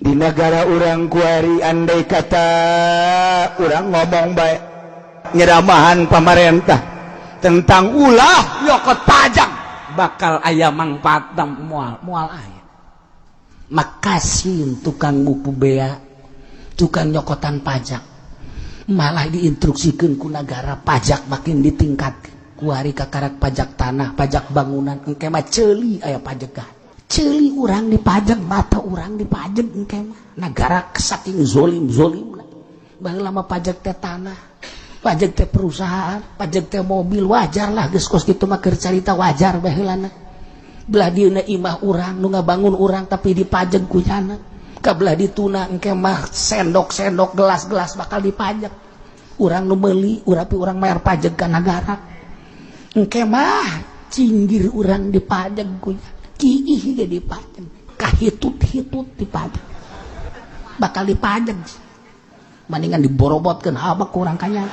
Di negara urang kuari, andai kata urang ngomong baik, nyeramahan pemerintah tentang ulah nyokot pajak, bakal aya manfaat moal? Moal aya. Makasih tukang buku bea, tukang nyokotan pajak, malah diinstruksikan ku negara pajak makin ditingkat. Kuari kakarak pajak tanah, pajak bangunan, engke mah ceuli aya pajak, ceuli urang dipajak, mata urang dipajak. Engke mah negara saking zolim zolim. Baheula mah pajak teh tanah, pajak teh perusahaan, pajak teh mobil. Wajar lah, geus kos kitu mah keur carita wajar baheulana. Belah dieuna imah urang, nu ngabangun urang, tapi dipajak ku nyana. Ka belah dituna engke mah sendok-sendok, gelas-gelas bakal dipajak. Urang nu meuli, urang urang bayar pajak ka negara. Engke mah cinggir urang dipajak ku kiih ge dipajak, kahitut-hitut dipajak, bakal dipajak. Mendingan diborobotkeun habak kurang kanya.